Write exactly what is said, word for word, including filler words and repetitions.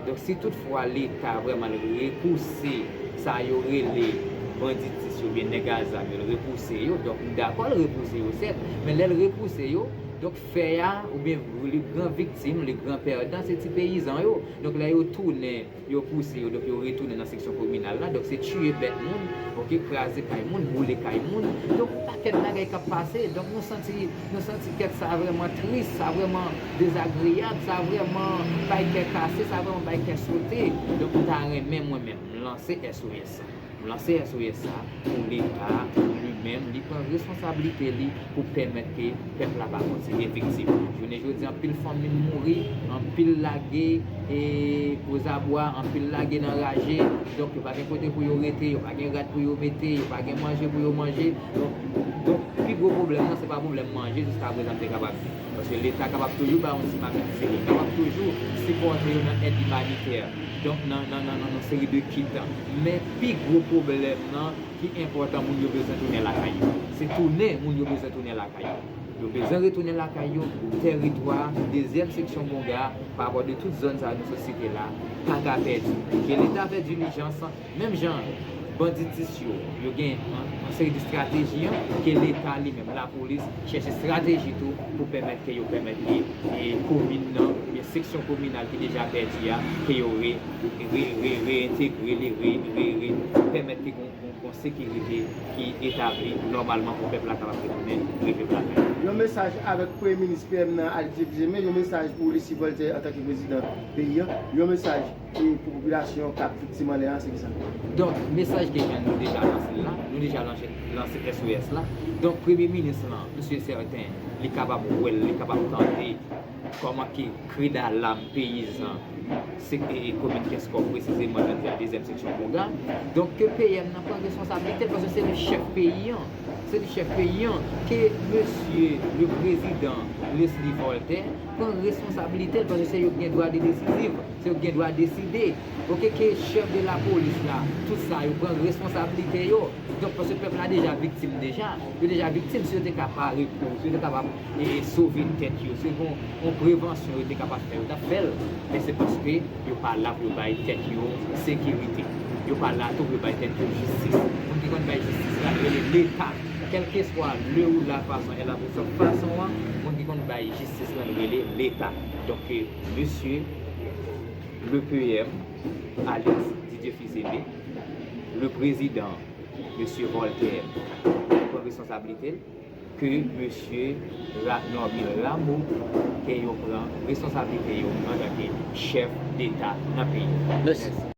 Donk, si toutfwa Leta vrèman l repouse sa yo rele banditis yo, oubyen nèg a zam yo, l repouse yo, donk, m dakò l repouse yo, sèt, men lè l repouse yo, donk, fè a, oubyen le gran viktim, le gran pèdan, se ti peyizan yo. Donk, lè yo tounen, yo pouse yo, donk, yo retounen nan seksyon kominal la, donk, se tiye bèt moun, oke, kraze kay moun, boule kay moun, donk, yon pakèt bagay k ap pase, donk, nou santi, nou santi kèt sa vrèman tris, sa vrèman dezagreyab, sa vrèman bay kè kase, sa vrèman bay kè sote. Donk, m ta renmen mwen menm, m lanse S O S. M lanse S O S sa pou Leta, pou li menm, li pran responsablite li pou pèmèt ke pèp la pa kontinye viktim. Jounen jodi, anpil fanmi mouri, anpil lage e ozabwa, anpil lage nan raje. Donk, yo pa gen kote pou yo rete, yo pa gen rad pou yo mete, yo pa gen manje pou yo manje. Donk, donk, pi gwo pwoblèm nan, se pa pwoblèm manje, jiskaprezan m te kapab di. Paske Leta kapab toujou ba yon ti makak sere, kapab toujou sipòte yo nan èd imanitè, donk nan, nan, nan, nan, nan seri de kit. Men pi gwo pwoblèm nan ki enpòtan, moun yo bezwen tounen lakay yo. Se tounen, moun yo bezwen tounen lakay yo. Yo bezwen retounen lakay yo, tèritwa, dezyèm seksyon Bonga, pa rapò de tout zòn sa nou sot site la, pa ka pèdi. Ke Leta fè dilijans, menm jan banditis yo, yo gen yon, yon seri de estrateji an, ke Leta li menm, lapolis, chèche estrateji tou pou pèmèt ke yo pèmèt ke, e, komin nan, oubyen seksyon kominal ki deja pèdi a, ke yo re, re, re, reentegre li, re, re, re, pèmèt ke gon, gon, gon sekirite ki etabli nòmalman pou pèp la kapab retounen viv lakay li. Yon mesaj avèk Premye Minis, P M nan al difize, men yon mesaj pou Leslie Voltaire antanke prezidan peyi an, yon mesaj e pou popilasyon k ap viktim anlè a, se kisa? Donk, mesaj ke gen, nou deja lanse l la, nou deja lanse, lanse S O S la. Donk, Premye Minis lan, m si e sèten, li kapab wè l, li kapab tande kòman ke kri dalam peyizan, se, e, e komin Kenskòf presizeman, nan dezyèm seksyon Bonga. Donk, ke P M nan pran responsablite l, paske se li chèf peyi an. Se li chèf peyi an. Ke mesye le prezidan Leslie Voltaire pran responsablite l, paske se yo ki gen dwa de desizif. Se yo ki gen dwa deside. Oke, ke chèf de lapolis la, tout sa, yo pran responsablite yo. Donk, paske pèp la deja viktim deja. Yo deja viktim, si yo te ka pare pou, si yo te kapab, e, e, sove tèt yo, si yo gen yon prevansyon yo te kapab fè, yo t ap fè l. Men se paske yo pa la pou yo bay tèt yo sekirite. Yo pa la tou pou yo bay tèt yo jistis. Moun ki konn bay jistis la, yo rele Leta. Kèlkeswa le ou la fason, e la pou sòt fason an, moun ki konn bay jistis la, yo rele Leta. Donk, mesye le P M, Alex Didier Fils-Aimé, le prezidan, mesye Voltaire, pran responsablite l, ke mesye Ra-, Normil Rameau, ke yo pran responsablite yo antanke chèf deta nan peyi a. Mèsi.